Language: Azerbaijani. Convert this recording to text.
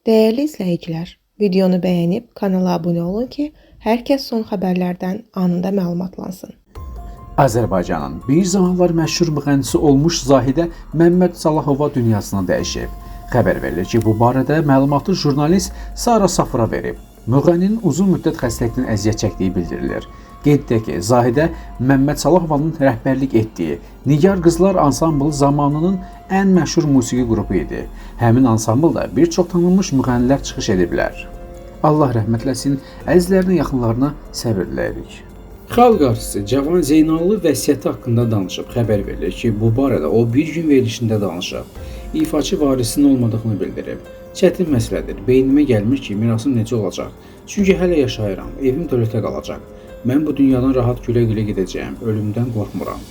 Dəyərli izləyicilər, videonu bəyənib kanala abunə olun ki, hər kəs son xəbərlərdən anında məlumatlansın. Azərbaycanın bir zamanlar məşhur müğənnisi olmuş Zahidə Məmməd Salahova dünyasını dəyişib. Xəbər verilir ki, bu barədə məlumatı jurnalist Sara Safura verib. Müğənninin uzun müddət xəstəlikdən əziyyət çəkdiyi bildirilir. Qeyd edək ki, Zahidə Məmməd Salahovanın rəhbərlik etdiyi Nigar Qızlar ansamblı zamanının ən məşhur musiqi qrupu idi. Həmin ansamblda bir çox tanınmış müğənnilər çıxış ediblər. Allah rəhmət eləsin, əzizlərinə, yaxınlarına səbir diləyirik. Xalq artisti Cavan Zeynallı vəsiyyəti haqqında danışıb. Xəbər verilir ki, bu barədə o bir gün verilişində danışıb. İfaçı varisinin olmadığını bildirib. Çətin məsələdir. Beynimə gəlmir ki, mirasım necə olacaq. Çünki hələ yaşayıram, evim dövlətə qalacaq. Mən bu dünyadan rahat gülə-gülə gedəcəyəm, ölümdən qorxmuram.